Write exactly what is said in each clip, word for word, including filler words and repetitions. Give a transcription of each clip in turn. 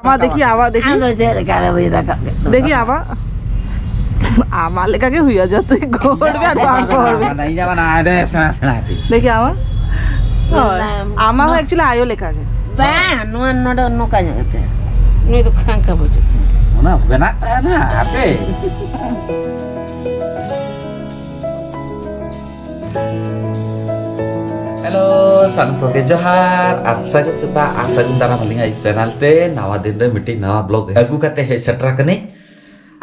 ᱟᱢᱟᱜ ᱫᱮᱠᱷᱤ, ᱟᱢᱟᱜ ᱫᱮᱠᱷᱤ᱾ ᱟᱢ ᱫᱚ ᱪᱮᱫ ᱞᱮᱠᱟ ᱨᱮ ᱵᱟᱹᱧ ᱨᱟᱠᱟᱵ ᱠᱮᱫ ᱛᱟᱢᱟ? ᱫᱮᱠᱷᱤ, ᱟᱢᱟᱜ᱾ ᱟᱢᱟᱜ ᱞᱮᱠᱟ ᱜᱮ ᱦᱩᱭᱩᱜᱼᱟ, ᱡᱚᱛᱚ ᱜᱚᱲ ᱢᱮ ᱟᱨ ᱵᱟᱝ ᱜᱚᱲ ᱢᱮ᱾ ᱤᱧᱟᱜ ᱢᱟ ᱱᱟᱣᱟ ᱨᱮ ᱥᱮᱬᱟ ᱥᱮᱬᱟ ᱛᱤᱧ᱾ ᱫᱮᱠᱷᱤ, ᱟᱢᱟᱜ᱾ ᱦᱳᱭ᱾ ᱧᱮᱞᱟᱢ᱾ ᱟᱢᱟᱜ ᱦᱚᱸ ᱱᱚ- actually ᱟᱭᱳ ᱞᱮᱠᱟ ᱜᱮ᱾ ᱵᱟᱝ, ᱱᱚᱣᱟ ᱱᱚᱰᱮ ᱱᱚᱝᱠᱟ ᱧᱚᱜ ᱠᱟᱛᱮ᱾ ᱱᱩᱭ ᱫᱚ ᱠᱷᱟᱝᱠᱟ ᱵᱩᱡᱩᱜ ᱠᱟᱱᱟ᱾ ᱚᱱᱟ ᱵᱮᱱᱟᱜ ᱛᱟᱦᱮᱱᱟ, ᱦᱟᱯᱮ᱾ ᱦᱮᱞᱳ, ᱥᱟᱱᱟᱢ ᱠᱚᱜᱮ ᱡᱚᱦᱟᱨ ᱟᱨ ᱥᱟᱹᱜᱩᱱ ᱥᱮᱛᱟᱜ ᱟᱨ ᱥᱟᱹᱜᱩᱱ ᱫᱟᱨᱟᱢ ᱟᱹᱞᱤᱧᱟᱜ ᱪᱮᱱᱮᱞ ᱛᱮ᱾ ᱱᱟᱣᱟ ᱫᱤᱱ ᱨᱮ ᱢᱤᱫᱴᱤᱡ ᱱᱟᱣᱟ ᱵᱞᱚᱜ ᱟᱹᱜᱩ ᱠᱟᱛᱮ ᱦᱮᱡ ᱥᱮᱴᱮᱨ ᱟᱠᱟᱱᱟᱹᱧ᱾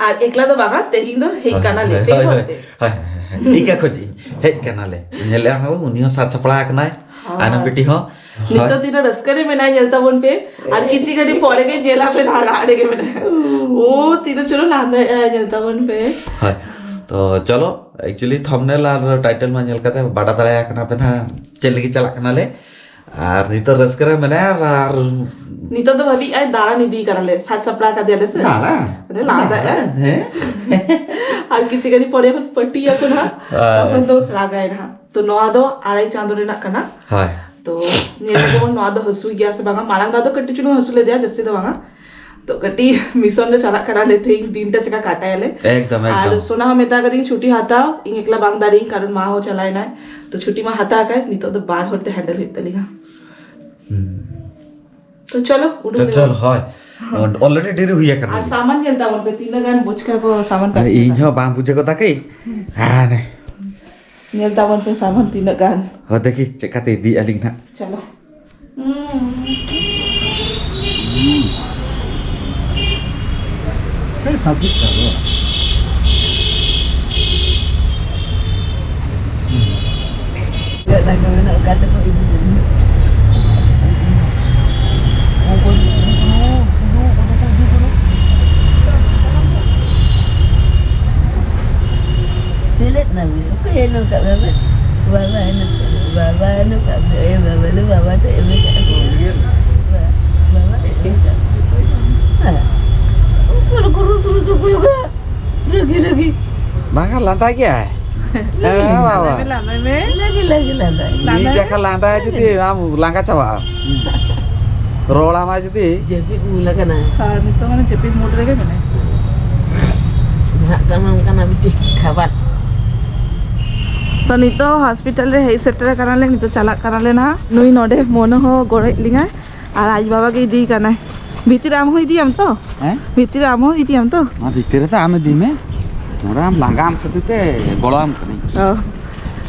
ᱟᱨ ᱮᱠᱞᱟ ᱫᱚ ᱵᱟᱝᱟ, ᱛᱮᱦᱮᱧ ᱫᱚ ᱦᱮᱡ ᱦᱳᱭ, ᱠᱟᱱᱟᱞᱮ, ᱦᱳᱭ, ᱛᱮᱦᱮᱧ ᱦᱳᱭ, ᱦᱚᱸ ᱦᱳᱭ, ᱛᱮ᱾ ᱦᱳᱭ, ᱦᱳᱭ, ᱦᱳᱭ᱾ ᱤᱠᱟ ᱠᱷᱚᱡ ᱦᱮᱡ ᱠᱟᱱᱟᱞᱮ᱾ ᱧᱮᱞᱮᱜᱼᱟ ᱦᱚᱸ, ᱩᱱᱤ ᱦᱚᱸ ᱥᱟᱡᱽ ᱥᱟᱯᱲᱟᱣ ᱟᱠᱟᱱᱟᱭ᱾ ᱦᱳᱭ᱾ ᱟᱨ ᱵᱤᱴᱤ ᱦᱚᱸ᱾ ᱱᱤᱛᱚᱜ ᱦᱳᱭ᱾ ᱛᱤᱱᱟᱹᱜ ᱨᱟᱹᱥᱠᱟᱹ ᱨᱮ ᱢᱮᱱᱟᱭᱟ, ᱧᱮᱞ ᱛᱟᱵᱚᱱ ᱯᱮ᱾ ᱟᱨ ᱠᱤᱪᱷᱤ ᱜᱷᱟᱹᱲᱤᱡ ᱯᱚᱨᱮ ᱜᱮ ᱧᱮᱞᱟ ᱯᱮ, ᱱᱟᱦᱟᱜ ᱚᱲᱟᱜ ᱨᱮᱜᱮ ᱢᱮᱱᱟᱭᱟ᱾ ᱳ, ᱛᱤᱱᱟᱹᱜ ᱪᱚᱨᱚ ᱞᱟᱸᱫᱟᱭᱮᱜᱼᱟᱭ, ᱧᱮᱞ ᱛᱟᱵᱚᱱ ᱯᱮ᱾ ᱦᱳᱭ᱾ ᱛᱚ ᱪᱚᱞᱚ, actually thumbnail ᱟᱨ title ᱢᱟ ᱧᱮᱞ ᱠᱟᱛᱮ ᱵᱟᱰᱟᱭ ᱫᱟᱲᱮᱭᱟᱜ ᱠᱟᱱᱟ ᱯᱮ ᱱᱟᱦᱟᱜ ᱪᱮᱫ ᱞᱟᱹᱜᱤᱫ ᱪᱟᱞᱟᱜ ᱠᱟᱱᱟᱞᱮ᱾ ᱟᱨ ᱱᱤᱛᱚᱜ ᱨᱟᱹᱥᱠᱟᱹ ᱨᱮ ᱢᱮᱱᱟᱭᱟ ᱟᱨ ᱱᱤᱛᱚᱜ ᱫᱚ ᱵᱷᱟᱹᱵᱤᱭᱮᱜᱼᱟᱭ ᱫᱟᱬᱟᱱ ᱤᱫᱤ ᱠᱟᱱᱟᱞᱮ, ᱥᱟᱡᱽ ᱥᱟᱯᱲᱟᱣ ᱠᱟᱫᱮᱭᱟᱞᱮ ᱥᱮ᱾ ᱫᱟᱬᱟᱱ? ᱟᱫᱚ ᱞᱟᱸᱫᱟᱭᱮᱜᱼᱟᱭ᱾ ᱦᱮᱸ? ᱟᱨ ᱠᱤᱪᱷᱤ ᱜᱷᱟᱹᱲᱤᱡ ᱯᱚᱨᱮ ᱠᱷᱚᱱ ᱯᱟᱹᱴᱤᱭᱟ ᱠᱚ ᱱᱟᱦᱟᱜ, ᱟᱪᱪᱷᱟ᱾ ᱛᱚᱠᱷᱚᱱ ᱫᱚ ᱨᱟᱜᱟᱭ ᱱᱟᱦᱟᱜ᱾ ᱛᱚ ᱱᱚᱣᱟ ᱫᱚ ᱟᱲᱟᱭ ᱪᱟᱸᱫᱳ ᱨᱮᱱᱟᱜ ᱠᱟᱱᱟ᱾ ᱦᱳᱭ᱾ ᱛᱚ ᱧᱮᱞ ᱡᱮᱢᱚᱱ ᱱᱚᱣᱟ ᱫᱚ ᱦᱟᱹᱥᱩᱭ ᱜᱮᱭᱟ ᱥᱮ ᱵᱟᱝᱟ, ᱢᱟᱲᱟᱝ ᱫᱷᱟᱣ ᱫᱚ ᱠᱟᱹᱴᱤᱡ ᱪᱩᱞᱩᱝ ᱦᱟᱹᱥᱩ ᱞᱮᱫᱮᱭᱟ, ᱡᱟᱹᱥᱛᱤ ᱫᱚ ᱵᱟᱝᱟ᱾ ᱛᱚ ᱠᱟᱹᱴᱤᱡ mission ᱨᱮ ᱪᱟᱞᱟᱜ ᱠᱟᱱᱟᱞᱮ, ᱛᱮᱦᱮᱧ ᱫᱤᱱᱴᱟ ᱪᱮᱠᱟ ᱠᱟᱴᱟᱭᱟᱞᱮ᱾ ᱮᱠᱫᱚᱢ, ᱟᱨ ᱮᱠᱫᱚᱢ᱾ ᱥᱳᱱᱟ ᱦᱚᱸ ᱢᱮᱛᱟ ᱠᱟᱫᱤᱧ ᱪᱷᱩᱴᱤ ᱦᱟᱛᱟᱣ, ᱤᱧ ᱮᱠᱞᱟ ᱵᱟᱝ ᱫᱟᱲᱮᱭᱟᱹᱧ, ᱠᱟᱨᱚᱱ ᱢᱟ ᱦᱚᱸ ᱪᱟᱞᱟᱣ ᱮᱱᱟᱭ᱾ ᱛᱚ ᱪᱷᱩᱴᱤ ᱢᱟ ᱦᱟᱛᱟᱣ ᱠᱟᱫ, ᱱᱤᱛᱚᱜ ᱫᱚ ᱵᱟᱨ ᱦᱚᱲ ᱛᱮ handle ᱦᱩᱭᱩᱜ ᱛᱟᱞᱤᱧᱟ᱾ ᱦᱩᱸ᱾ ᱛᱚ ᱪᱚᱞᱚ, ᱩᱰᱩᱠ ᱛᱚ ᱞᱮ᱾ ᱪᱚᱞ, ᱦᱳᱭ᱾ Already ᱰᱮᱨᱤ ᱦᱩᱭ ᱟᱠᱟᱱᱟ᱾ ᱟᱨ ᱥᱟᱢᱟᱱ ᱧᱮᱞ ᱛᱟᱵᱚᱱ ᱯᱮ, ᱛᱤᱱᱟᱹᱜ ᱜᱟᱱ ᱵᱚᱪᱠᱟ ᱠᱚ ᱥᱟᱢᱟᱱ ᱟᱨ ᱯᱮ ᱤᱧ ᱦᱚᱸ ᱵᱟᱝ ᱵᱩᱡᱷᱟᱹᱣ ᱜᱚᱫᱟ ᱠᱤ? ᱦᱟᱱᱮ᱾ ᱧᱮᱞ ᱛᱟᱵᱚᱱ ᱯᱮ ᱥᱟᱢᱟᱱ ᱛᱤᱱᱟᱹᱜ ᱜᱟᱱ᱾ ᱦᱚ, ᱫᱮᱠᱷᱤ ᱪᱮᱫ ᱠᱟᱛᱮ ᱤᱫᱤᱭᱮᱫᱼᱟ ᱞᱤᱧ ᱱᱟᱦᱟᱜ᱾ ᱪᱚᱞᱚ᱾ ᱦᱩᱸ᱾ ᱦᱩᱸ᱾ ᱦᱮᱸ, ᱥᱟᱵᱡᱮᱠᱴ ᱠᱟᱱᱟ᱾ ᱦᱩᱸ᱾ ᱪᱮᱫ ᱞᱟᱜᱟᱣ ᱢᱮᱱᱟᱜ ᱚᱠᱟ ᱛᱮᱠᱚ ᱤᱫᱤ ᱞᱮᱱᱟ? ᱪᱮᱞᱮᱫ ᱱᱟᱢ? ᱚᱠᱚᱭ ᱮ ᱱᱚᱝᱠᱟ ᱵᱟᱵᱟ? ᱵᱟᱵᱟ ᱱᱚᱝᱠᱟ ᱵᱟᱵᱟ ᱱᱚᱝᱠᱟ ᱮ ᱵᱟᱵᱟ ᱞᱮ ᱵᱟᱵᱟ ᱛᱮ ᱮᱢ ᱠᱟᱜ ᱠᱚ᱾ ᱵᱟᱵᱟ ᱮᱢ ᱠᱟᱜ ᱠᱚ᱾ ᱩᱠᱩᱨ ᱩᱠᱩᱨ ᱨᱩᱥ ᱨᱩᱥ ᱩᱠᱩᱭ ᱩᱠᱩᱭ᱾ ᱨᱟᱹᱜᱤ ᱨᱟᱹᱜᱤ᱾ ᱵᱟᱝᱟ ᱞᱟᱸᱫᱟ ᱜᱮᱭᱟᱭ᱾ ᱦᱮᱸ ᱵᱟᱵᱟ᱾ ᱞᱟᱸᱫᱟᱭ ᱢᱮ, ᱞᱟᱸᱫᱟᱭ ᱢᱮ᱾ ᱞᱟᱹᱜᱤ ᱞᱟᱹᱜᱤ ᱞᱟᱸᱫᱟᱭ᱾ ᱢᱤᱫ ᱞᱟᱸᱫᱟᱭ ᱡᱟᱠᱷᱟ ᱢᱮ᱾ ᱞᱟᱸᱫᱟᱭ ᱡᱩᱫᱤ ᱟᱢ ᱞᱟᱸᱜᱟ ᱪᱟᱵᱟᱜ ᱟᱢ᱾ ᱨᱚᱲᱟ ᱢᱟ ᱡᱩᱫᱤ᱾ ᱡᱟᱹᱯᱤᱫ ᱢᱩᱞ ᱟᱠᱟᱱᱟ᱾ ᱟᱨ ᱱᱤᱛᱚᱜ ᱢᱟᱱᱮ ᱡᱟᱹᱯᱤᱫ ᱢᱩᱰ ᱨᱮᱜᱮ ᱢᱮᱱᱟᱭᱟ᱾ ᱱᱟᱦᱟᱜ ᱠᱟᱱᱟ ᱚᱱᱠᱟᱱᱟᱜ ᱢᱤᱫᱴᱤᱡ ᱠᱷᱟᱵᱟᱨ᱾ ᱛᱚ, ᱱᱤᱛᱚᱜ ᱦᱚᱥᱯᱤᱴᱟᱞ ᱨᱮ ᱦᱮᱡ ᱥᱮᱴᱮᱨ ᱟᱠᱟᱱᱟᱞᱮ, ᱱᱤᱛᱚᱜ ᱪᱟᱞᱟᱜ ᱠᱟᱱᱟᱞᱮ ᱱᱟᱦᱟᱜ᱾ ᱱᱩᱭ ᱱᱚᱰᱮ ᱢᱚᱱᱳ ᱦᱚᱸ ᱜᱚᱲᱚᱭᱮᱫ ᱞᱤᱧᱟᱭ ᱟᱨ ᱟᱡ ᱵᱟᱵᱟ ᱜᱮ ᱤᱫᱤᱭᱮ ᱠᱟᱱᱟᱭ᱾ ᱵᱷᱤᱛᱤᱨ ᱨᱮ ᱟᱢ ᱦᱚᱸ ᱤᱫᱤᱭᱟᱢ ᱛᱚ? ᱦᱮᱸ? ᱵᱷᱤᱛᱤᱨ ᱨᱮ ᱟᱢ ᱦᱚᱸ ᱤᱫᱤᱭᱟᱢ ᱛᱚ? ᱱᱚᱣᱟ ᱵᱷᱤᱛᱤᱨ ᱨᱮ ᱛᱚ ᱟᱢ ᱤᱫᱤ ᱢᱮ, ᱱᱚᱰᱮ ᱟᱢ ᱞᱟᱸᱜᱟ ᱟᱢ ᱠᱷᱟᱹᱛᱤᱨ ᱛᱮ ᱜᱚᱲᱚ ᱟᱢ ᱠᱟᱹᱱᱟᱹᱧ᱾ ᱚ,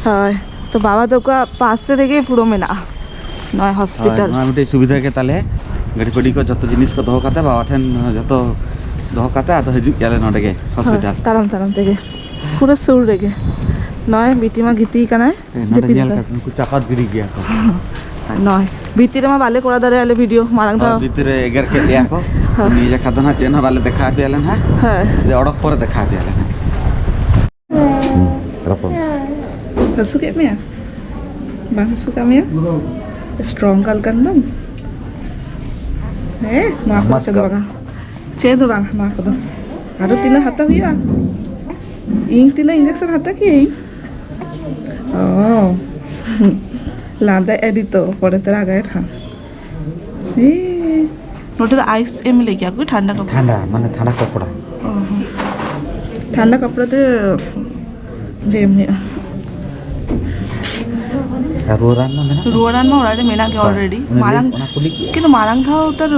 ᱦᱳᱭ᱾ ᱛᱚ, ᱵᱟᱵᱟ ᱛᱟᱠᱚᱣᱟᱜ ᱯᱟᱥ ᱨᱮᱜᱮ ᱯᱩᱨᱟᱹ ᱢᱮᱱᱟᱜᱼᱟ ᱱᱚᱜᱼᱚᱭ ᱦᱳᱭ, ᱦᱚᱥᱯᱤᱴᱟᱞ᱾ ᱱᱚᱣᱟ ᱢᱤᱫᱴᱤᱡ ᱥᱩᱵᱤᱫᱷᱟ ᱜᱮ ᱛᱟᱞᱮ, ᱜᱟᱹᱰᱤ ᱯᱷᱟᱹᱰᱤ ᱠᱚ ᱡᱚᱛᱚ ᱡᱤᱱᱤᱥ ᱠᱚ ᱫᱚᱦᱚ ᱠᱟᱛᱮ, ᱵᱟᱵᱟ ᱴᱷᱮᱱ ᱡᱚᱛᱚ ᱫᱚᱦᱚ ᱠᱟᱛᱮ ᱟᱫᱚ ᱦᱤᱡᱩᱜ ᱜᱮᱭᱟᱞᱮ ᱱᱚᱰᱮ ᱜᱮ ᱦᱳᱭ, ᱦᱚᱥᱯᱤᱴᱟᱞ᱾ ᱛᱟᱲᱟᱢ ᱛᱟᱲᱟᱢ ᱛᱮᱜᱮ, ᱯᱩᱨᱟᱹ ᱥᱩᱨ ᱨᱮᱜᱮ᱾ ᱱᱚᱜᱼᱚᱭ ᱵᱤᱴᱤ ᱢᱟ ᱜᱤᱛᱤᱡ ᱠᱟᱱᱟᱭ, ᱦᱮᱸ, ᱱᱚᱰᱮ ᱡᱟᱹᱯᱤᱫ ᱧᱮᱞ ᱫᱟᱭ᱾ ᱠᱟᱜ ᱯᱮ, ᱩᱱᱠᱩ ᱪᱟᱯᱟᱫ ᱜᱤᱰᱤ ᱜᱮᱭᱟ ᱠᱚ᱾ ᱟᱨ ᱱᱚᱜᱼᱚᱭ ᱵᱷᱤᱛᱤᱨ ᱨᱮᱢᱟ ᱵᱟᱞᱮ ᱠᱚᱨᱟᱣ ᱫᱟᱲᱮᱭᱟᱜᱼᱟ ᱞᱮ ᱵᱷᱤᱰᱤᱭᱳ, ᱢᱟᱲᱟᱝ ᱫᱚ᱾ ᱦᱳᱭ, ᱵᱷᱤᱛᱤᱨ ᱨᱮ ᱮᱜᱮᱨ ᱠᱮᱫ ᱞᱮᱭᱟ ᱠᱚ᱾ ᱦᱳᱭ᱾ ᱱᱤᱭᱟᱹ ᱡᱟᱠᱷᱟ ᱫᱚ ᱱᱟᱦᱟᱜ ᱪᱮᱫ ᱦᱚᱸ ᱵᱟᱞᱮ ᱫᱮᱠᱷᱟᱣ ᱟᱯᱮᱭᱟ ᱞᱮ ᱱᱟᱦᱟᱜ᱾ ᱦᱳᱭ᱾ ᱡᱮ ᱚᱰᱚᱠ ᱯᱚᱨᱮ ᱫᱮᱠᱷᱟᱣ ᱟᱯᱮᱭᱟ ᱞᱮ ᱱᱟᱦᱟᱜ᱾ ᱦᱩᱸ, ᱨᱚᱯᱚᱲ᱾ ᱦᱟᱹᱥᱩ ᱠᱮᱫ ᱢᱮᱭᱟ? ᱵᱟᱝ ᱦᱟᱹᱥᱩ ᱠᱟᱜ ᱢᱮᱭᱟ? ᱥᱴᱨᱚᱝ ᱜᱟᱨᱞ ᱠᱟᱱ ᱫᱚᱢ᱾ ᱦᱮᱸ, ᱱᱚᱣᱟ ᱠᱚᱫᱚ ᱪᱮᱫ ᱦᱚᱸ ᱵᱟᱝᱟ᱾ ᱪᱮᱫ ᱦᱚᱸ ᱵᱟᱝ, ᱱᱚᱣᱟ ᱠᱚᱫᱚᱚ᱾ ᱟᱨᱚ ᱛᱤᱱᱟᱹᱜ ᱦᱟᱛᱟᱣ ᱦᱩᱭᱩᱜᱼᱟ? ᱤᱧ ᱛᱤᱱᱟᱹᱜ ᱤᱧᱡᱮᱠᱥᱚᱱ ᱦᱟᱛᱟᱣ ᱠᱤᱭᱟᱹᱧ? ᱚ᱾ ᱞᱟᱸᱫᱟᱭ ᱟᱹᱰᱤ ᱛᱚ, ᱯᱚᱨᱮ ᱛᱮ ᱨᱟᱜᱟᱭ ᱱᱟᱦᱟᱜ᱾ ᱮ, ᱱᱚᱰᱮ ᱫᱚ ᱟᱭᱤᱥ ᱮᱢ ᱞᱟᱹᱭ ᱠᱮᱭᱟ ᱠᱚ, ᱴᱷᱟᱱᱰᱟ ᱠᱚ᱾ ᱴᱷᱟᱱᱰᱟ, ᱢᱟᱱᱮ ᱴᱷᱟᱱᱰᱟ ᱠᱚᱯᱲᱟ᱾ ᱚ ᱦᱚᱸ᱾ ᱴᱷᱟᱱᱰᱟ ᱠᱚᱯᱲᱟ ᱛᱮ ᱞᱟᱹᱭ ᱟᱢ ᱦᱩᱭᱩᱜᱼᱟ᱾ ᱟᱨ ᱨᱩᱣᱟᱹ ᱨᱟᱱ ᱢᱟ ᱢᱮᱱᱟᱜ ᱜᱮ᱾ ᱨᱩᱣᱟᱹ ᱨᱟᱱ ᱢᱟ ᱚᱲᱟᱜ ᱨᱮ ᱢᱮᱱᱟᱜ ᱜᱮ ᱵᱟᱝ, already᱾ ᱚᱱᱟ ᱞᱟᱹᱭ, ᱢᱟᱲᱟᱝ, ᱚᱱᱟ ᱠᱩᱞᱤ ᱠᱮᱫ᱾ ᱠᱤᱱᱛᱩ ᱢᱟᱲᱟᱝ ᱫᱷᱟᱣ ᱩᱛᱟᱹᱨ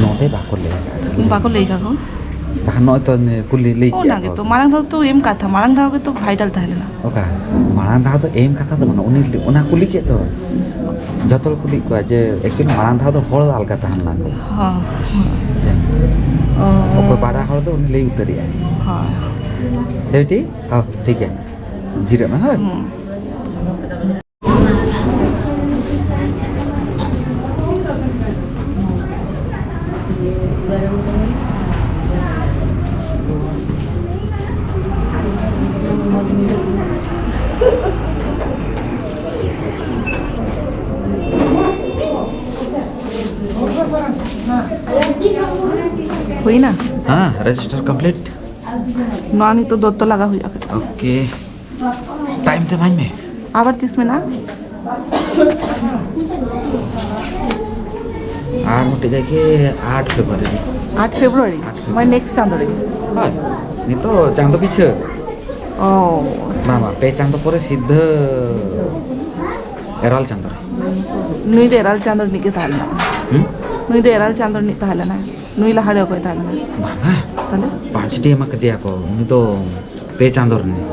ᱱᱚᱰᱮ ᱵᱟᱠᱚ ᱞᱟᱹᱭ ᱟᱠᱟᱫ᱾ ᱵᱟᱠᱚ ᱞᱟᱹᱭ ᱟᱠᱟᱫ ᱠᱚ᱾ ᱵᱟᱠᱷᱟᱱ ᱱᱚᱜᱼᱚᱭ ᱛᱚ ᱠᱩᱞᱤ ᱞᱟᱹᱭ ᱠᱮᱫ ᱚᱱᱟ ᱠᱚ᱾ ᱜᱮᱛᱚ, ᱢᱟᱲᱟᱝ ᱫᱷᱟᱣ ᱛᱚ ᱮᱢ ᱠᱟᱛᱷᱟ, ᱢᱟᱲᱟᱝ ᱫᱷᱟᱣ ᱜᱮᱛᱚ vital ᱛᱟᱦᱮᱸ ᱞᱮᱱᱟ᱾ ᱚᱠᱟ? ᱢᱟᱲᱟᱝ ᱫᱷᱟᱣ ᱫᱚ ᱮᱢ ᱠᱟᱛᱷᱟ ᱫᱚ ᱵᱟᱝ, ᱩᱱᱤ ᱚᱱᱟ ᱠᱩᱞᱤ ᱠᱮᱫ ᱫᱚ᱾ ᱡᱚᱛᱚ ᱦᱚᱲ ᱠᱩᱞᱤ ᱠᱚᱣᱟ ᱡᱮ actually ᱢᱟᱲᱟᱝ ᱫᱷᱟᱣ ᱫᱚ ᱦᱚᱲ ᱫᱚ ᱟᱞᱜᱟ ᱛᱟᱦᱮᱸ ᱞᱮᱱᱟ ᱠᱚ᱾ ᱦᱚᱸ᱾ ᱦᱮᱸ᱾ ᱚ᱾ ᱚᱠᱚᱭ ᱵᱟᱰᱟᱭ ᱦᱚᱲ ᱫᱚ ᱩᱱᱤ ᱞᱟᱹᱭ ᱩᱛᱟᱹᱨᱮᱜᱼᱟᱭ᱾ ᱦᱳᱭ᱾ ᱦᱮᱸ, ᱴᱷᱤᱠ? ᱦᱚᱸ, ᱴᱷᱤᱠ ᱜᱮᱭᱟ᱾ ᱡᱤᱨᱟᱹᱜ ᱢᱮ, ᱦᱳᱭ᱾ ᱦᱩᱸ᱾ ᱦᱩᱭᱱᱟ? ᱦᱮᱸ, register complete᱾ ᱱᱚᱣᱟ ᱱᱤᱛᱚᱜ ᱫᱚᱛᱚ ᱞᱟᱜᱟᱣ ᱦᱩᱭᱩᱜᱼᱟ᱾ OK, time ᱛᱮ ᱮᱢᱟᱹᱧ ᱢᱮ᱾ ᱟᱵᱟᱨ ᱛᱤᱥ ᱢᱮᱱᱟᱜᱼᱟ? ᱟᱨ ᱢᱤᱫᱴᱮᱡ ᱡᱟᱭᱜᱟ ᱟᱴ ᱯᱷᱮᱵᱽᱨᱩᱣᱟᱨᱤ᱾ ᱟᱴ ᱯᱷᱮᱵᱽᱨᱩᱣᱟᱨᱤ? ᱟᱴ ᱯᱷᱮᱵᱽᱨᱩᱣᱟᱨᱤ᱾ ᱢᱟᱱᱮ ᱱᱮᱠᱥᱴ ᱪᱟᱸᱫᱳ ᱨᱮᱜᱮ? ᱦᱳᱭ, ᱱᱤᱛᱚᱜ ᱪᱟᱸᱫᱳ ᱯᱤᱪᱷᱟᱹ᱾ ᱚ᱾ ᱵᱟᱝ, ᱵᱟᱝ, ᱯᱮ ᱪᱟᱸᱫᱳ ᱯᱚᱨᱮ ᱥᱤᱫᱷᱟᱹ ᱮᱨᱟᱞ ᱪᱟᱸᱫᱳ ᱨᱮ᱾ ᱱᱩᱭ ᱫᱚ ᱮᱨᱟᱞ ᱪᱟᱸᱫᱳ ᱨᱤᱱᱤᱡ ᱜᱮ ᱛᱟᱦᱮᱸ ᱞᱮᱱᱟ᱾ ᱦᱩᱸ? ᱱᱩᱭ ᱫᱚ ᱮᱨᱟᱞ ᱪᱟᱸᱫᱳ ᱨᱤᱱᱤᱡ ᱛᱟᱦᱮᱸ ᱞᱮᱱᱟᱭ᱾ ᱱᱩᱭ ᱞᱟᱦᱟ ᱨᱮ ᱚᱠᱚᱭ ᱛᱟᱦᱮᱸ ᱞᱮᱱᱟ? ᱵᱟᱝᱟ᱾ ᱛᱟᱦᱞᱮ? ᱯᱟᱸᱪᱴᱤ ᱮᱢᱟ ᱠᱟᱫᱮᱭᱟ ᱠᱚ, ᱩᱱᱤ ᱫᱚ ᱯᱮ ᱪᱟᱸᱫᱳ ᱨᱤᱱᱤᱡ᱾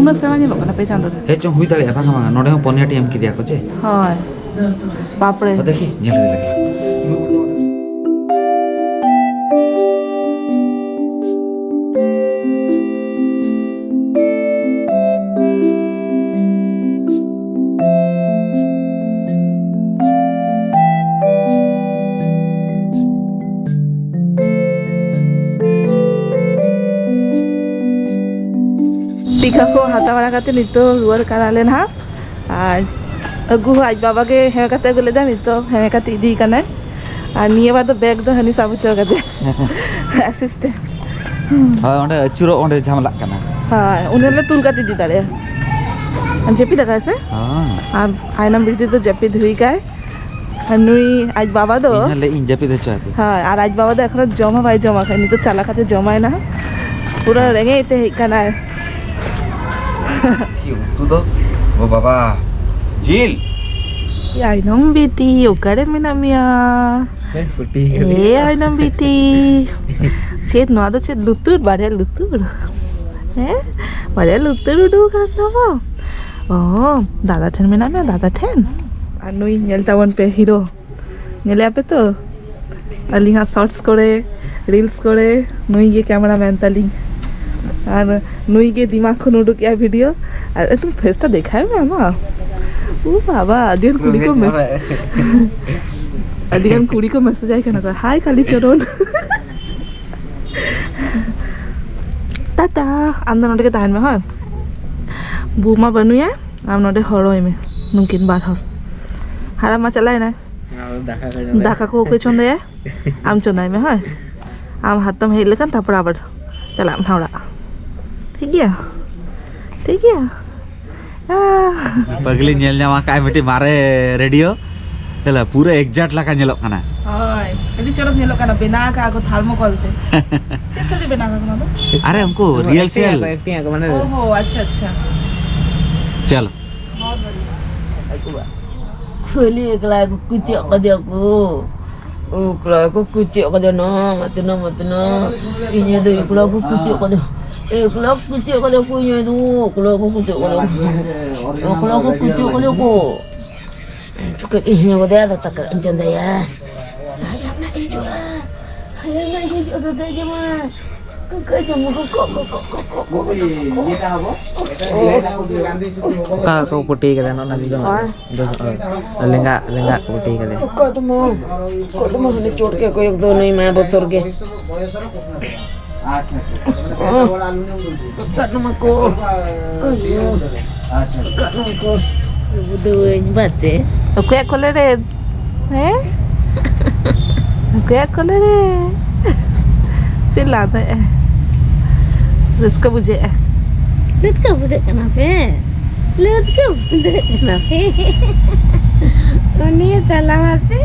ᱩᱱᱟᱹᱜ ᱥᱮᱬᱟ ᱧᱮᱞᱚᱜ ᱠᱟᱱᱟ ᱯᱮ ᱪᱟᱸᱫᱳ ᱨᱮ? ᱦᱮᱸ ᱪᱚᱝ, ᱦᱩᱭ ᱫᱟᱲᱮᱭᱟᱜᱼᱟ, ᱵᱟᱝᱟ, ᱵᱟᱝᱟ, ᱱᱚᱰᱮ ᱦᱚᱸ ᱯᱚᱱᱭᱟ ᱴᱤ ᱮᱢ ᱠᱮᱫᱮᱭᱟ ᱠᱚ ᱪᱮ? ᱦᱳᱭ᱾ ᱵᱟᱯᱨᱮ᱾ ᱛᱚ ᱫᱮᱠᱷᱤ, ᱧᱮᱞ ᱦᱩᱭ ᱞᱮᱜᱮ᱾ ᱴᱤᱠᱟ ᱠᱚ ᱦᱟᱛᱟᱣ ᱵᱟᱲᱟ ᱠᱟᱛᱮ ᱱᱤᱛᱚᱜ ᱨᱩᱣᱟᱹᱲ ᱠᱟᱱᱟᱞᱮ ᱱᱟᱦᱟᱜ᱾ ᱟᱨ ᱟᱹᱜᱩ ᱦᱚᱸ ᱟᱡ ᱵᱟᱵᱟ ᱜᱮ ᱦᱮᱸ ᱠᱟᱛᱮ ᱟᱹᱜᱩ ᱞᱮᱫᱟ, ᱱᱤᱛᱚᱜ ᱦᱮᱸ ᱠᱟᱛᱮ ᱤᱫᱤᱭᱮ ᱠᱟᱱᱟᱭ᱾ ᱟᱨ ᱱᱤᱭᱟᱹ ᱵᱟᱨ ᱫᱚ ᱵᱮᱜᱽ ᱫᱚ ᱦᱟᱹᱱᱤ ᱥᱟᱵ ᱦᱚᱪᱚ ᱠᱟᱫᱮ᱾ ᱮᱥᱤᱥᱴᱮᱱᱴ᱾ ᱦᱳᱭ, ᱚᱸᱰᱮ ᱟᱹᱪᱩᱨᱚᱜ, ᱚᱸᱰᱮ ᱡᱷᱟᱢᱮᱞᱟᱜ ᱠᱟᱱᱟ᱾ ᱦᱳᱭ, ᱩᱱᱤ ᱞᱮ ᱛᱩᱞ ᱠᱟᱛᱮ ᱤᱫᱤ ᱫᱟᱲᱮᱭᱟᱜᱼᱟ᱾ ᱡᱟᱹᱯᱤᱫ ᱟᱠᱟᱫ ᱥᱮ? ᱦᱚᱸ᱾ ᱟᱨ ᱟᱭᱱᱚᱢ ᱵᱤᱴᱤ ᱫᱚ ᱡᱟᱹᱯᱤᱫ ᱦᱩᱭ ᱠᱟᱭ᱾ ᱟᱨ ᱱᱩᱭ ᱟᱡ ᱵᱟᱵᱟ ᱫᱚ ᱤᱧ ᱦᱚᱸ ᱞᱟᱹᱭ ᱤᱧ ᱡᱟᱹᱯᱤᱫ ᱦᱚᱪᱚ ᱟᱯᱮ᱾ ᱦᱳᱭ, ᱟᱨ ᱟᱡ ᱵᱟᱵᱟ ᱫᱚ ᱮᱠᱷᱚᱱᱳ ᱡᱚᱢ ᱦᱚᱸ ᱵᱟᱭ ᱡᱚᱢ ᱟᱠᱟᱫ, ᱱᱤᱛᱚᱜ ᱪᱟᱞᱟᱣ ᱠᱟᱛᱮ ᱡᱚᱢᱟᱭ ᱱᱟᱦᱟᱜ᱾ ᱯᱩᱨᱟᱹ ᱦᱮᱸ᱾ ᱨᱮᱸᱜᱮᱡ ᱛᱮ ᱦᱮᱡ ᱠᱟᱱᱟᱭ᱾ ᱪᱮᱫ ᱩᱛᱩ ᱫᱚ? ᱳ ᱵᱟᱵᱟ, ᱡᱤᱞ᱾ ᱟᱭᱱᱚᱢ ᱵᱤᱴᱤ, ᱚᱠᱟᱨᱮ ᱢᱮᱱᱟᱜ ᱢᱮᱭᱟ? ᱦᱮᱸ, ᱯᱩᱴᱤ ᱮ ᱠᱟᱫᱮᱭᱟ᱾ ᱟᱭᱱᱚᱢ ᱵᱤᱴᱤ, ᱪᱮᱫ ᱱᱚᱣᱟ ᱫᱚ ᱪᱮᱫ ᱞᱩᱛᱩᱨ? ᱵᱟᱨᱭᱟ ᱞᱩᱛᱩᱨ? ᱦᱮᱸ, ᱵᱟᱨᱭᱟ ᱞᱩᱛᱩᱨ ᱩᱰᱩᱠ ᱟᱠᱟᱱ ᱛᱟᱢᱟ᱾ ᱚ, ᱫᱟᱫᱟ ᱴᱷᱮᱱ ᱢᱮᱱᱟᱜ ᱢᱮᱭᱟ, ᱫᱟᱫᱟ ᱴᱷᱮᱱ? ᱟᱨ ᱱᱩᱭ ᱧᱮᱞ ᱛᱟᱵᱚᱱ ᱯᱮ, ᱦᱤᱨᱳ᱾ ᱧᱮᱞᱮᱭᱟ ᱯᱮ ᱛᱚ? ᱟᱹᱞᱤᱧᱟᱜ ᱥᱚᱨᱴᱥ ᱠᱚᱨᱮ, ᱨᱤᱞᱥ ᱠᱚᱨᱮ ᱱᱩᱭ ᱜᱮ ᱠᱮᱢᱮᱨᱟ ᱢᱮᱱ ᱛᱟᱹᱞᱤᱧ᱾ ᱟᱨ ᱱᱩᱭ ᱜᱮ ᱫᱤᱢᱟᱜᱽ ᱠᱷᱚᱱ ᱩᱰᱩᱠᱮᱜᱼᱟ ᱵᱷᱤᱰᱤᱭᱳ᱾ ᱟᱨ ᱮᱠᱫᱚᱢ ᱯᱷᱮᱥ ᱴᱟ ᱫᱮᱠᱷᱟᱣ ᱢᱮ ᱟᱢᱟᱜ᱾ ᱳ ᱵᱟᱵᱟ, ᱟᱹᱰᱤ ᱜᱟᱱ ᱠᱩᱲᱤ ᱠᱚ ᱢᱮᱥ-, ᱟᱹᱰᱤ ᱜᱟᱱ ᱠᱩᱲᱤ ᱠᱚ ᱢᱮᱥᱮᱡ ᱟᱭ ᱠᱟᱱᱟ ᱠᱚ, "ᱦᱟᱭ ᱠᱟᱞᱤ ᱪᱚᱨᱚᱱ᱾" ᱴᱟᱴᱟ, ᱟᱢ ᱫᱚ ᱱᱚᱰᱮ ᱜᱮ ᱛᱟᱦᱮᱱ ᱢᱮ, ᱦᱳᱭ? ᱵᱩᱢᱟ ᱵᱟᱹᱱᱩᱭᱟ, ᱟᱢ ᱱᱚᱰᱮ ᱦᱚᱨᱚᱭ ᱢᱮ, ᱱᱩᱠᱤᱱ ᱵᱟᱨ ᱦᱚᱲ᱾ ᱦᱟᱲᱟᱢ ᱢᱟ ᱪᱟᱞᱟᱣ ᱮᱱᱟᱭ᱾ ᱟᱨ ᱫᱟᱠᱟ ᱠᱚ ᱪᱚᱸᱫᱟᱭᱟ᱾ ᱫᱟᱠᱟ ᱠᱚ ᱚᱠᱚᱭ ᱪᱚᱸᱫᱟᱭᱟ? ᱟᱢ ᱪᱚᱸᱫᱟᱭ ᱢᱮ, ᱦᱳᱭ? ᱟᱢ ᱦᱟᱛᱚᱢ ᱦᱮᱡ ᱞᱮᱠᱷᱟᱱ ᱛᱟᱨᱯᱚᱨ ᱟᱵᱟᱨ ᱪᱟᱞᱟᱜ ᱟᱢ ᱦᱟᱣᱲᱟ᱾ ᱴᱷᱤᱠ ᱜᱮᱭᱟ? ᱴᱷᱤᱠ ᱜᱮᱭᱟ? ᱟᱦ᱾ ᱯᱟᱜᱽᱞᱤ ᱧᱮᱞ ᱧᱟᱢ ᱟᱠᱟᱫ ᱢᱤᱫᱴᱤᱡ ᱢᱟᱨᱮ ᱨᱮᱰᱤᱭᱳ᱾ ᱪᱟᱞᱟ, ᱯᱩᱨᱟᱹ ᱮᱠᱡᱟᱠᱴ ᱞᱮᱠᱟ ᱧᱮᱞᱚᱜ ᱠᱟᱱᱟ᱾ ᱚ᱾ ᱟᱹᱰᱤ ᱪᱚᱨᱚᱠ ᱧᱮᱞᱚᱜ ᱠᱟᱱᱟ, ᱵᱮᱱᱟᱣ ᱟᱠᱟᱫᱼᱟ ᱠᱚ ᱛᱷᱟᱨᱢᱳᱠᱚᱞ ᱛᱮ᱾ ᱪᱮᱫ ᱛᱮ ᱵᱮᱱᱟᱣ ᱟᱠᱟᱫ ᱠᱚ ᱱᱚᱣᱟ ᱫᱚ? ᱟᱨᱮ, ᱩᱱᱠᱩ ᱨᱤᱭᱮᱞ ᱮᱠᱴᱤᱝ ᱥᱮᱞ᱾ ᱟᱠᱚ, ᱮᱠᱴᱤᱝ ᱟᱠᱚ, ᱢᱟᱱᱮ ᱚ ᱦᱚ, ᱟᱪᱪᱷᱟ, ᱟᱪᱪᱷᱟ᱾ ᱪᱚᱞᱚ᱾ ᱠᱷᱟᱹᱞᱤ ᱮᱠᱞᱟ ᱠᱚ ᱠᱩᱪᱟᱹᱜ ᱠᱟᱫᱮᱭᱟ ᱠᱚ᱾ ᱮᱠᱞᱟ ᱠᱚ ᱠᱩᱪᱟᱹᱜ ᱠᱟᱫᱮᱭᱟ ᱱᱟ, ᱢᱟᱛᱮ ᱱᱟ, ᱢᱟᱛᱮ ᱱᱟ᱾ ᱤᱧ ᱫᱚ ᱮᱠᱞᱟ ᱠᱚ ᱠᱩᱪᱟᱹᱜ ᱠᱟᱫᱮᱭᱟ᱾ ᱮᱠᱞᱟ ᱠᱚ ᱠᱩᱪᱟᱹᱜ ᱠᱟᱫᱮᱭᱟ ᱠᱚ, ᱤᱧ ᱫᱚ ᱮᱠᱞᱟ ᱠᱚ ᱠᱩᱪᱟᱹᱜ ᱠᱟᱫᱮᱭᱟ ᱠᱚ᱾ ᱮᱠᱞᱟ ᱠᱚ ᱠᱩᱪᱟᱹᱜ ᱠᱟᱫᱮᱭᱟ ᱠᱚ᱾ ᱪᱩᱠᱟᱹ ᱤᱧ ᱦᱚᱸ ᱵᱚᱫᱮ ᱟᱫᱚ ᱪᱟᱠᱟ ᱤᱧ ᱪᱚᱸᱫᱟᱭᱟ᱾ ᱦᱟᱭᱟᱢ ᱱᱟᱜ ᱦᱤᱡᱩᱜᱼᱟ᱾ ᱦᱟᱭᱟᱢ ᱱᱟᱜ ᱦᱤᱡᱩᱜᱼᱟ, ᱫᱟᱫᱟ ᱡᱚᱢᱟ᱾ ᱠᱚᱠᱚ ᱡᱚᱢᱟ, ᱠᱚᱠᱚ, ᱠᱚᱠᱚ, ᱠᱚᱠᱚ, ᱠᱚᱠᱚ, ᱠᱚᱠᱚ᱾ ᱚᱠᱟ ᱠᱚ ᱯᱟᱹᱴᱤ ᱠᱟᱫᱟ ᱱᱚᱜᱼᱚ ᱱᱟ ᱫᱚ? ᱦᱮᱸ? ᱫᱚ, ᱚ, ᱞᱮᱸᱜᱟ, ᱞᱮᱸᱜᱟ ᱠᱚ ᱯᱟᱹᱴᱤ ᱠᱟᱫᱟ᱾ ᱠᱚᱠᱚ ᱫᱚ ᱢᱟ, ᱠᱚᱠᱚ ᱫᱚ ᱢᱟ ᱦᱟᱱᱮ ᱪᱚᱴ ᱜᱮ ᱠᱚᱭᱚᱜ ᱫᱚ ᱱᱩᱭ ᱢᱟ ᱵᱚᱛᱚᱨ ᱜᱮ᱾ ᱟᱪᱪᱷᱟ, ᱟᱪᱪᱷᱟ᱾ ᱚ᱾ ᱠᱟᱴᱱᱟ ᱠᱚ᱾ ᱟᱪᱪᱷᱟ, ᱟᱪᱪᱷᱟ᱾ ᱠᱟᱴᱱᱟ ᱠᱚ᱾ ᱵᱩᱫᱟᱹᱣᱟᱹᱧ ᱵᱟᱛᱮ᱾ ᱚᱠᱚᱭᱟᱜ ᱠᱚᱞᱮ ᱨᱮ? ᱦᱮᱸ? ᱚᱠᱚᱭᱟᱜ ᱠᱚᱞᱮ ᱨᱮ? ᱪᱮᱫ ᱞᱟᱸᱫᱟᱭᱮᱜᱼᱟ? ᱨᱟᱹᱥᱠᱟᱹ ᱵᱩᱡᱷᱟᱹᱜᱼᱟ᱾ ᱨᱟᱹᱥᱠᱟᱹ ᱵᱩᱡᱷᱟᱹᱜ ᱠᱟᱱᱟ ᱯᱮ? ᱞᱟᱹᱫ ᱜᱮ ᱵᱩᱡᱷᱟᱹᱜ ᱠᱟᱱᱟ ᱯᱮ᱾ ᱩᱱᱤ ᱛᱟᱞᱟ ᱢᱟᱥᱮ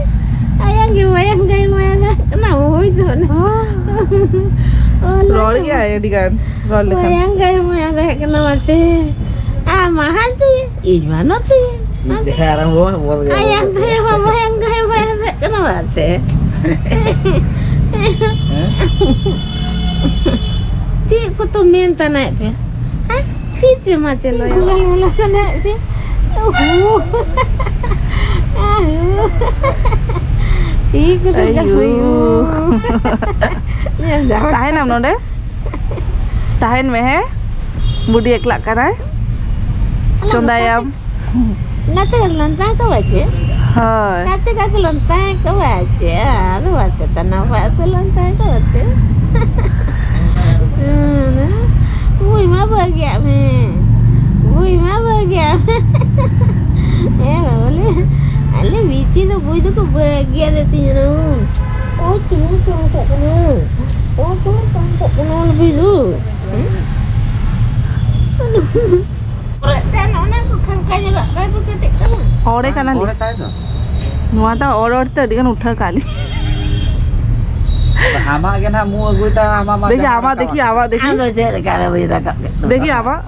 ᱟᱭᱟᱝ ᱜᱮ ᱢᱟᱭᱟᱝ ᱜᱟᱭ ᱢᱟᱭᱟᱝ ᱠᱟᱱᱟ, ᱦᱳᱭ ᱛᱚ ᱚᱱᱟ᱾ ᱦᱚᱸ᱾ ᱚ, ᱨᱚᱲ ᱞᱟᱹᱭ ᱜᱮᱭᱟᱭ ᱟᱹᱰᱤ ᱜᱟᱱ, ᱨᱚᱲ ᱞᱮᱠᱷᱟᱱ᱾ ᱢᱟᱭᱟᱝ ᱜᱟᱭ ᱢᱟᱭᱟᱝ ᱠᱟᱱᱟ ᱢᱟᱥᱮ᱾ ᱟᱢ ᱢᱟ ᱦᱟᱱᱛᱮ, ᱤᱧ ᱢᱟ ᱱᱚᱛᱮ᱾ ᱤᱧ ᱡᱟᱦᱟᱸ ᱟᱨᱟᱢᱵᱚ ᱵᱚᱞ ᱜᱮ ᱟᱭᱟᱝ ᱵᱚᱞ ᱜᱮ᱾ ᱫᱟᱭᱟ ᱢᱟ ᱢᱟᱭᱟᱝ ᱜᱟᱭ ᱢᱟᱭᱟᱝ ᱠᱟᱱᱟ ᱢᱟᱥᱮ᱾ ᱦᱮᱸ? ᱪᱮᱫ ᱠᱚᱛᱚ ᱢᱮᱱ ᱛᱟᱱᱟᱭᱮᱫ ᱯᱮ? ᱦᱮᱸ? ᱪᱮᱫ ᱯᱮ ᱢᱟ ᱪᱮᱫ ᱞᱚᱭᱟ? ᱢᱚᱞᱟ ᱢᱚᱞᱟ ᱛᱟᱱᱟᱭᱮᱫ ᱯᱮ? ᱳᱦᱳ᱾ ᱟᱭᱳ᱾ ᱪᱮᱫ ᱠᱚᱛᱚ ᱟᱭᱳ᱾ ᱡᱟᱦᱳᱭᱳ᱾ ᱧᱮᱞ ᱡᱟᱦᱳᱭ᱾ ᱛᱟᱦᱮᱱᱟᱢ ᱱᱚᱰᱮ? ᱛᱟᱦᱮᱱ ᱢᱮ, ᱦᱮᱸ? ᱵᱩᱰᱤ ᱮᱠᱞᱟᱜ ᱠᱟᱱᱟᱭ᱾ ᱟᱞᱚᱢ ᱪᱚᱸᱫᱟᱭᱟᱢ᱾ ᱱᱟᱛᱮ ᱞᱚᱱᱛᱟ ᱠᱚ ᱵᱟᱪᱮ? ᱦᱳᱭ᱾ ᱱᱟᱛᱮ ᱠᱟᱛᱮ ᱞᱚᱱᱛᱟ ᱠᱚ ᱵᱟᱪᱮ? ᱟᱫᱚ ᱵᱟᱪᱮ ᱛᱟᱱᱟ ᱵᱟᱪᱮ ᱞᱚᱱᱛᱟ ᱠᱚ ᱵᱟᱪᱮ? ᱦᱩᱭ ᱢᱟ ᱵᱟᱹᱜᱤᱭᱟᱜ ᱢᱮ᱾ ᱦᱩᱭ ᱢᱟ ᱵᱟᱹᱜᱤᱭᱟᱜ ᱢᱮ᱾ ᱮ ᱵᱟᱵᱟ ᱞᱮ, ᱟᱞᱮ ᱵᱤᱴᱤ ᱫᱚ ᱵᱩᱭ ᱫᱚᱠᱚ ᱵᱟᱹᱜᱤᱭᱟᱫᱮ ᱛᱤᱧ ᱨᱮᱦᱚᱸ᱾ ᱳᱭ ᱛᱤᱱᱟᱹᱜ ᱪᱚᱢᱠᱚᱜ ᱠᱟᱱᱟ᱾ ᱳᱭ ᱛᱤᱱᱟᱹᱜ ᱪᱚᱢᱠᱚᱜ ᱠᱟᱱᱟ ᱟᱞᱮ ᱵᱤᱴᱤ ᱫᱚ᱾ ᱦᱮᱸ? ᱚᱲᱮ ᱠᱟᱱᱟᱞᱤᱧ᱾ ᱚᱲᱮ ᱛᱟᱭ ᱫᱚ᱾ ᱱᱚᱣᱟ ᱫᱚ ᱚᱲ ᱚᱲ ᱛᱮ ᱟᱹᱰᱤ ᱜᱟᱱ ᱩᱴᱷᱟᱹ ᱠᱟᱜ ᱞᱤᱧ᱾ ᱟᱢᱟᱜ ᱜᱮ ᱱᱟᱦᱟᱜ ᱢᱩ ᱟᱹᱜᱩᱭ ᱛᱟᱢ, ᱟᱢᱟᱜ ᱢᱟ ᱫᱮᱠᱷᱤ, ᱡᱟᱸᱜᱟ ᱟᱢᱟᱜ ᱨᱟᱠᱟᱵ ᱫᱮᱠᱷᱤ, ᱟᱠᱟᱱ᱾ ᱟᱢᱟᱜ ᱫᱮᱠᱷᱤ᱾ ᱟᱢ ᱫᱚ ᱪᱮᱫ ᱞᱮᱠᱟ ᱨᱮ ᱵᱟᱹᱧ ᱨᱟᱠᱟᱵ ᱠᱮᱫ ᱛᱟᱢᱟ? ᱫᱮᱠᱷᱤ, ᱟᱢᱟᱜ᱾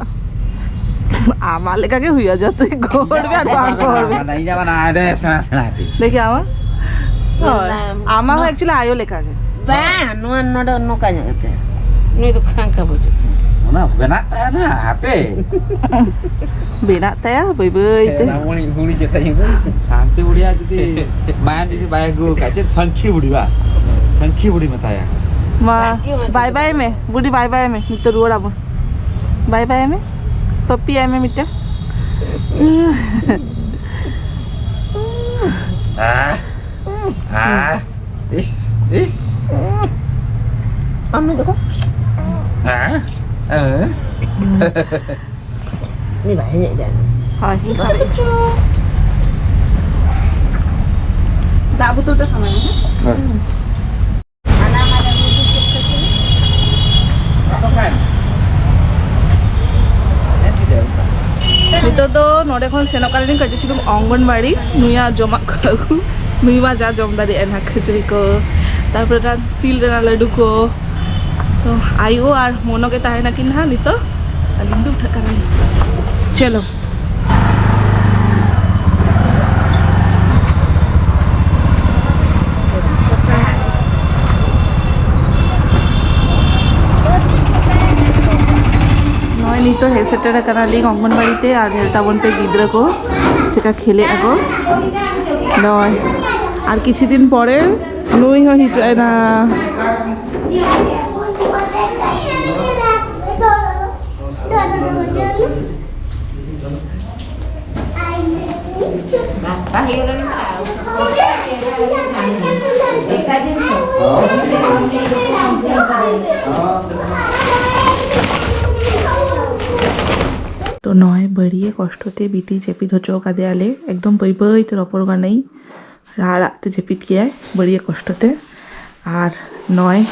ᱟᱢᱟᱜ ᱞᱮᱠᱟ ᱜᱮ ᱦᱩᱭᱩᱜᱼᱟ, ᱡᱚᱛᱚ ᱜᱮ ᱜᱚᱦᱚᱲ ᱢᱮ ᱟᱨ ᱵᱟᱝ ᱜᱚᱦᱚᱲ ᱢᱮ᱾ ᱵᱟᱝ, ᱤᱧᱟᱹᱜ ᱢᱟ ᱱᱟᱦᱟᱜ ᱟᱹᱰᱤ ᱥᱮᱬᱟ ᱥᱮᱬᱟ ᱛᱤᱧ᱾ ᱫᱮᱠᱷᱤ, ᱟᱢᱟᱜ᱾ ᱦᱳᱭ᱾ ᱧᱮᱞᱟᱢ᱾ ᱟᱢᱟᱜ ᱦᱚᱸ ᱱᱚ- actually ᱟᱭᱳ ᱞᱮᱠᱟ ᱜᱮ᱾ ᱵᱟᱝ, ᱱᱚᱣᱟ ᱱᱚᱰᱮ ᱱᱚᱝᱠᱟ ᱧᱚᱜ ᱠᱟᱛᱮ᱾ ᱱᱩᱭ ᱫᱚ ᱠᱷᱟᱝᱠᱟ ᱵᱩᱡᱩᱜ ᱠᱟᱱᱟ᱾ ᱚᱱᱟ ᱵᱮᱱᱟᱜ ᱛᱟᱭᱟ ᱱᱟᱦᱟᱜ, ᱦᱟᱯᱮ᱾ ᱵᱮᱱᱟᱜ ᱛᱟᱭᱟ ᱵᱟᱹᱭ ᱵᱟᱹᱭ ᱛᱮ᱾ ᱦᱮᱸ, ᱦᱩᱲᱤ, ᱦᱩᱲᱤ ᱪᱮᱛᱟᱱ ᱦᱩᱲᱤ᱾ ᱥᱟᱱᱛᱤ ᱵᱩᱲᱦᱤᱭᱟᱜ ᱡᱩᱫᱤ ᱢᱟᱭᱟᱢ ᱡᱩᱫᱤ ᱵᱟᱭ ᱟᱹᱜᱩ ᱟᱠᱟᱫ, ᱪᱮᱫ ᱥᱟᱝᱠᱷᱤ ᱵᱩᱲᱦᱤ ᱵᱟ? ᱥᱟᱝᱠᱷᱤ ᱵᱩᱲᱦᱤ ᱢᱮᱛᱟᱭᱟ᱾ ᱢᱟ, ᱥᱟᱝᱠᱷᱤ ᱢᱟ ᱵᱟᱭ ᱵᱟᱭ ᱢᱮ, ᱵᱩᱰᱤ ᱵᱟᱭ ᱵᱟᱭ ᱢᱮ᱾ ᱱᱤᱛᱚᱜ ᱨᱩᱣᱟᱹᱲ ᱟᱵᱚᱱ᱾ ᱵᱟᱭ ᱵᱟᱭ ᱢᱮ, ᱯᱟᱯᱤ ᱟᱭ ᱢᱮ ᱢᱤᱫᱴᱟᱝ᱾ ᱟᱦ, ᱟᱦ, ᱤᱥ, ᱤᱥ᱾ ᱟᱢ ᱢᱮ ᱫᱚᱠᱚ᱾ ᱟᱦ, ᱟᱦ᱾ ᱩᱱᱤ ᱵᱟᱭ ᱦᱮᱡ ᱫᱟ᱾ ᱦᱳᱭ, ᱤᱧ ᱥᱟᱵ ᱮᱫ᱾ ᱫᱟᱜ ᱵᱳᱛᱚᱞ ᱛᱮ ᱥᱟᱢᱟᱭ ᱢᱮ, ᱦᱮᱸ? ᱦᱮᱸ᱾ ᱱᱤᱛᱚᱜ ᱫᱚ ᱱᱚᱰᱮ ᱠᱷᱚᱱ ᱥᱮᱱᱚᱜ ᱠᱟᱱᱟᱞᱤᱧ ᱠᱟᱹᱴᱤᱡ ᱪᱩᱞᱩᱝ ᱚᱝᱜᱚᱱᱵᱟᱲᱤ, ᱱᱩᱭᱟᱜ ᱡᱚᱢᱟᱜ ᱠᱚ ᱟᱹᱜᱩ, ᱱᱩᱭ ᱢᱟ ᱡᱟ ᱡᱚᱢ ᱫᱟᱲᱮᱭᱟᱜᱼᱟ ᱱᱟᱦᱟᱜ, ᱠᱷᱟᱹᱡᱟᱹᱲᱤ ᱠᱚ, ᱛᱟᱨᱯᱚᱨᱮ ᱚᱱᱟ ᱛᱤᱞ ᱨᱮᱱᱟᱜ ᱞᱟᱹᱰᱩ ᱠᱚ᱾ ᱛᱚ ᱟᱭᱳ ᱟᱨ ᱢᱚᱱᱚ ᱜᱮ ᱛᱟᱦᱮᱱᱟᱠᱤᱱ ᱱᱟᱦᱟᱜ ᱱᱤᱛᱚᱜ, ᱟᱹᱞᱤᱧ ᱫᱚ ᱩᱴᱷᱟᱹᱜ ᱠᱟᱱᱟᱞᱤᱧ᱾ ᱪᱚᱞᱚ᱾ ᱱᱚᱜᱼᱚᱭ ᱱᱤᱛᱚᱜ ᱦᱮᱡ ᱥᱮᱴᱮᱨ ᱟᱠᱟᱱᱟᱞᱤᱧ ᱚᱝᱜᱚᱱᱵᱟᱲᱤ ᱛᱮ, ᱟᱨ ᱧᱮᱞ ᱛᱟᱵᱚᱱ ᱯᱮ ᱜᱤᱫᱽᱨᱟᱹ ᱠᱚ ᱪᱮᱠᱟ ᱠᱷᱮᱞᱮᱜ ᱟᱠᱚ᱾ ᱱᱚᱜᱼᱚᱭ ᱟᱨ ᱠᱤᱪᱷᱩ ᱫᱤᱱ ᱯᱚᱨᱮ ᱱᱩᱭ ᱦᱚᱸ ᱦᱤᱡᱩᱜ ᱟᱭ ᱱᱟ᱾ ᱛᱚ ᱱᱚᱜᱼᱚᱭ ᱵᱟᱹᱲᱤᱭᱟᱹ ᱠᱚᱥᱴᱚ ᱛᱮ ᱵᱤᱴᱤ ᱡᱟᱹᱯᱤᱫ ᱦᱚᱪᱚ ᱠᱟᱫᱮᱭᱟᱞᱮ, ᱮᱠᱫᱚᱢ ᱵᱟᱹᱭ ᱵᱟᱹᱭ ᱛᱮ ᱨᱚᱯᱚᱲ ᱠᱟᱹᱱᱟᱹᱧ᱾ ᱨᱟᱜ ᱨᱟᱜ ᱛᱮ ᱡᱟᱹᱯᱤᱫ ᱠᱮᱭᱟᱭ ᱵᱟᱹᱲᱤᱭᱟᱹ ᱠᱚᱥᱴᱚ ᱛᱮ᱾ ᱟᱨ ᱱᱚᱜᱼᱚᱭ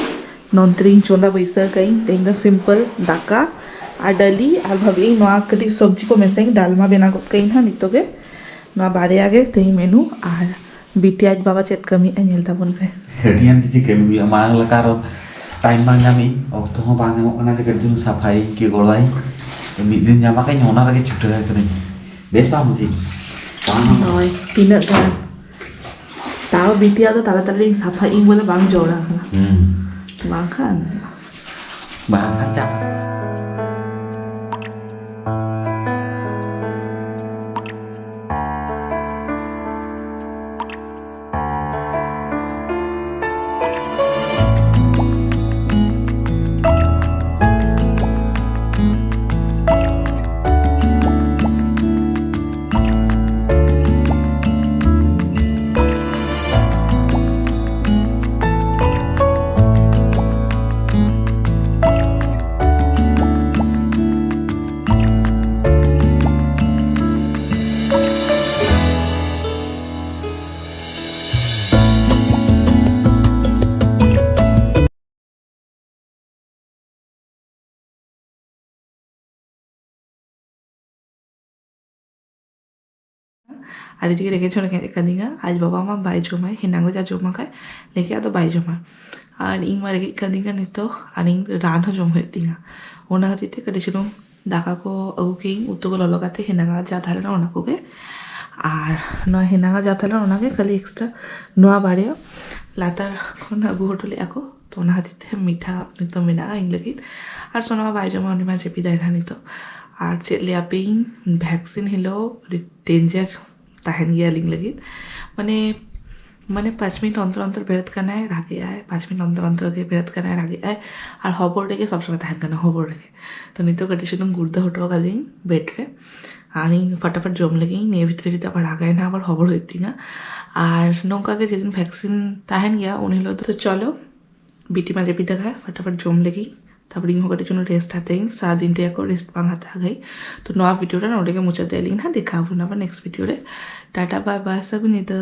ᱱᱚᱱᱛᱮ ᱨᱤᱧ ᱪᱚᱸᱫᱟ ᱵᱟᱹᱭᱥᱟᱹᱣ ᱠᱟᱜᱼᱟᱹᱧ ᱛᱮᱦᱮᱧ ᱫᱚ simple ᱫᱟᱠᱟ ᱟᱨ ᱰᱟᱹᱞᱤ, ᱟᱨ ᱵᱷᱟᱵᱤ ᱤᱧ ᱱᱚᱣᱟ ᱠᱟᱹᱴᱤᱡ ᱥᱚᱵᱽᱡᱤ ᱠᱚ ᱢᱮᱥᱟᱧ, ᱰᱟᱞᱢᱟ ᱵᱮᱱᱟᱣ ᱜᱚᱫ ᱠᱟᱜᱼᱟᱹᱧ ᱦᱟᱸᱜ ᱱᱤᱛᱚᱜ ᱜᱮ᱾ ᱱᱚᱣᱟ ᱵᱟᱨᱭᱟ ᱜᱮ ᱛᱮᱦᱮᱧ ᱢᱮᱱᱩ᱾ ᱟᱨ ᱵᱤᱴᱤ ᱟᱡ ᱵᱟᱵᱟ ᱪᱮᱫ ᱠᱟᱹᱢᱤᱭᱮᱫᱼᱟ, ᱧᱮᱞ ᱛᱟᱵᱚᱱ ᱯᱮ᱾ ᱟᱹᱰᱤᱜᱟᱱ ᱠᱤᱪᱷᱩ ᱠᱟᱹᱢᱤ ᱦᱩᱭᱩᱜᱼᱟ, ᱢᱟᱲᱟᱝ ᱞᱮᱠᱟ ᱟᱨᱚ ᱴᱟᱭᱤᱢ ᱵᱟᱝ ᱧᱟᱢᱮᱜᱼᱟᱹᱧ, ᱚᱠᱛᱚ ᱦᱚᱸ ᱵᱟᱝ ᱧᱟᱢᱚᱜ ᱠᱟᱱᱟ ᱡᱮ ᱠᱟᱹᱴᱤᱡ ᱪᱩᱞᱩᱝ ᱥᱟᱯᱷᱟᱭᱟᱹᱧ ᱠᱤ ᱜᱚᱲᱚᱣᱟᱹᱧ᱾ ᱢᱤᱫ ᱫᱤᱱ ᱧᱟᱢ ᱟᱠᱟᱧ, ᱚᱱᱟ ᱨᱮᱜᱮ ᱪᱷᱩᱴᱟᱹᱣ ᱟᱠᱟᱱᱟᱹᱧ᱾ ᱵᱮᱥ ᱵᱟᱝ ᱵᱩᱡᱷᱟᱹᱜ ᱠᱟᱱᱟ᱾ ᱦᱳᱭ, ᱛᱤᱱᱟᱹᱜ ᱜᱟᱱ ᱛᱟᱣ ᱵᱤᱴᱤ ᱟᱫᱚ ᱛᱟᱲᱟᱛᱟᱲᱤ ᱥᱟᱯᱷᱟᱭᱮᱫᱼᱟᱹᱧ ᱵᱚᱞᱮ ᱵᱟᱝ ᱡᱚᱲᱟ ᱟᱠᱟᱱᱟ᱾ ᱦᱩᱸ᱾ ᱵᱟᱝᱠᱷᱟᱱ ᱵᱟᱝ ᱯᱷᱟᱨᱪᱟ᱾ ᱟᱹᱰᱤ ᱛᱮᱜᱮ ᱨᱮᱸᱜᱮᱡ ᱦᱚᱸ ᱨᱮᱸᱜᱮᱡ ᱟᱠᱟᱫᱤᱧᱟ᱾ ᱟᱡ ᱵᱟᱵᱟ ᱢᱟ ᱵᱟᱭ ᱡᱚᱢᱟᱭ, ᱦᱮᱱᱟᱝ ᱨᱮ ᱡᱟ ᱡᱚᱢ ᱟᱠᱟᱫ, ᱞᱟᱹᱭ ᱠᱮᱫ ᱟᱫᱚ ᱵᱟᱭ ᱡᱚᱢᱟ᱾ ᱟᱨ ᱤᱧ ᱢᱟ ᱨᱮᱸᱜᱮᱡ ᱟᱠᱟᱫᱤᱧᱟ ᱱᱤᱛᱚᱜ, ᱟᱨ ᱤᱧ ᱨᱟᱱ ᱦᱚᱸ ᱡᱚᱢ ᱦᱩᱭᱩᱜ ᱛᱤᱧᱟ᱾ ᱚᱱᱟ ᱠᱷᱟᱹᱛᱤᱨ ᱛᱮ ᱠᱟᱹᱴᱤᱡ ᱪᱩᱞᱩᱝ ᱫᱟᱠᱟ ᱠᱚ ᱟᱹᱜᱩ ᱠᱮᱫᱟᱹᱧ, ᱩᱛᱩ ᱠᱚ ᱞᱚᱞᱚ ᱠᱟᱛᱮ, ᱦᱮᱱᱟᱝ ᱟᱜ ᱡᱟ ᱛᱟᱦᱮᱸ ᱞᱮᱱᱟ ᱚᱱᱟ ᱠᱚᱜᱮ᱾ ᱟᱨ ᱱᱚᱣᱟ ᱦᱮᱱᱟᱝ ᱟᱜ ᱡᱟ ᱛᱟᱦᱮᱸ ᱞᱮᱱᱟ ᱚᱱᱟᱜᱮ ᱠᱷᱟᱹᱞᱤ ᱮᱠᱥᱴᱨᱟ ᱱᱚᱣᱟ ᱵᱟᱨᱭᱟ ᱞᱟᱛᱟᱨ ᱠᱷᱚᱱ ᱟᱹᱜᱩ ᱦᱚᱴᱚ ᱞᱮᱫᱼᱟ ᱠᱚ, ᱛᱚ ᱚᱱᱟ ᱠᱷᱟᱹᱛᱤᱨ ᱛᱮ ᱢᱤᱴᱷᱟ ᱱᱤᱛᱚᱜ ᱢᱮᱱᱟᱜᱼᱟ ᱤᱧ ᱞᱟᱹᱜᱤᱫ᱾ ᱟᱨ ᱥᱳᱱᱟ ᱢᱟ ᱵᱟᱭ ᱡᱚᱢᱟ, ᱩᱱᱤ ᱢᱟ ᱡᱟᱹᱯᱤᱫᱟᱭ ᱱᱟᱦᱟᱜ ᱱᱤᱛᱚᱜ᱾ ᱟᱨ ᱪᱮᱫ ᱞᱟᱹᱭᱟᱯᱮᱭᱟᱹᱧ, ᱵᱷᱮᱠᱥᱤᱱ ᱦᱤᱞᱳᱜ ᱟᱹᱰᱤ ᱰᱮᱧᱡᱟᱨ ᱛᱟᱦᱮᱱ ᱜᱮᱭᱟ ᱟᱹᱞᱤᱧ ᱞᱟᱹᱜᱤᱫ᱾ ᱢᱟᱱᱮ, ᱢᱟᱱᱮ ᱯᱟᱸᱪ ᱢᱤᱱᱤᱴ ᱚᱱᱛᱚᱨ ᱚᱱᱛᱚᱨ ᱵᱮᱨᱮᱫ ᱠᱟᱱᱟᱭ, ᱨᱟᱜᱮᱜᱼᱟᱭ, ᱯᱟᱸᱪ ᱢᱤᱱᱤᱴ ᱚᱱᱛᱚᱨ ᱚᱱᱛᱚᱨ ᱜᱮ ᱵᱮᱨᱮᱫ ᱠᱟᱱᱟᱭ, ᱨᱟᱜᱮᱜᱼᱟᱭ, ᱟᱨ ᱦᱚᱵᱚᱨ ᱨᱮᱜᱮ ᱥᱚᱵ ᱥᱚᱢᱚᱭ ᱛᱟᱦᱮᱱ ᱠᱟᱱᱟ, ᱦᱚᱵᱚᱨ ᱨᱮᱜᱮ᱾ ᱛᱚ ᱱᱤᱛᱚᱜ ᱠᱟᱹᱴᱤᱡ ᱪᱩᱞᱩᱝ ᱜᱩᱲᱫᱟᱹ ᱦᱚᱴᱚ ᱠᱟᱫᱟᱹᱧ ᱵᱮᱰ ᱨᱮ, ᱟᱨ ᱤᱧ ᱯᱷᱟᱴᱟᱯᱷᱟᱴ ᱡᱚᱢ ᱞᱮᱜᱤᱧ᱾ ᱱᱤᱭᱟᱹ ᱵᱷᱤᱛᱨᱤ ᱡᱩᱫᱤ ᱟᱵᱟᱨ ᱨᱟᱜᱟᱭ ᱱᱟ, ᱟᱵᱟᱨ ᱦᱚᱵᱚᱨ ᱦᱩᱭᱩᱜ ᱛᱤᱧᱟ᱾ ᱟᱨ ᱱᱚᱝᱠᱟ ᱜᱮ ᱡᱮᱫᱤᱱ ᱵᱷᱮᱠᱥᱤᱱ ᱛᱟᱦᱮᱱ ᱜᱮᱭᱟ, ᱩᱱ ᱦᱤᱞᱳᱜ ᱫᱚ ᱪᱚᱞᱚ ᱵᱤᱴᱤ ᱢᱟ ᱡᱟᱹᱯᱤᱫ ᱟᱠᱟᱫ, ᱯᱷᱟᱴᱟᱯᱷᱟᱴ ᱡᱚᱢ ᱞᱮᱜᱤᱧ, ᱛᱟᱨᱯᱚᱨᱮ ᱤᱧ ᱦᱚᱸ ᱠᱟᱹᱴᱤᱡ ᱪᱩᱞᱩᱝ ᱨᱮᱥᱴ ᱦᱟᱛᱟᱣᱤᱧ, ᱥᱟᱨᱟᱫᱤᱱ ᱨᱮᱭᱟᱜ ᱠᱚ ᱨᱮᱥᱴ ᱵᱟᱝ ᱦᱟᱛᱟᱣ ᱠᱟᱹᱧ᱾ ᱛᱚ ᱱᱚᱣᱟ ᱵᱷᱤᱰᱤᱭᱳ ᱨᱮ ᱱᱚᱰᱮ ᱜᱮ ᱢᱩᱪᱟᱹᱫ ᱫᱟᱞᱤᱧ ᱱᱟᱦᱟᱜ, ᱫᱮᱠᱷᱟᱣ ᱟᱵᱚᱱ ᱟᱵᱟᱨ ᱱᱮᱠᱥᱴ ᱵᱷᱤᱰᱤᱭᱳ ᱨᱮ᱾ ᱴᱟᱴᱟ, ᱵᱟᱭ ᱵᱟᱭ, ᱥᱟᱹᱜᱩᱱ ᱧᱤᱫᱟᱹ᱾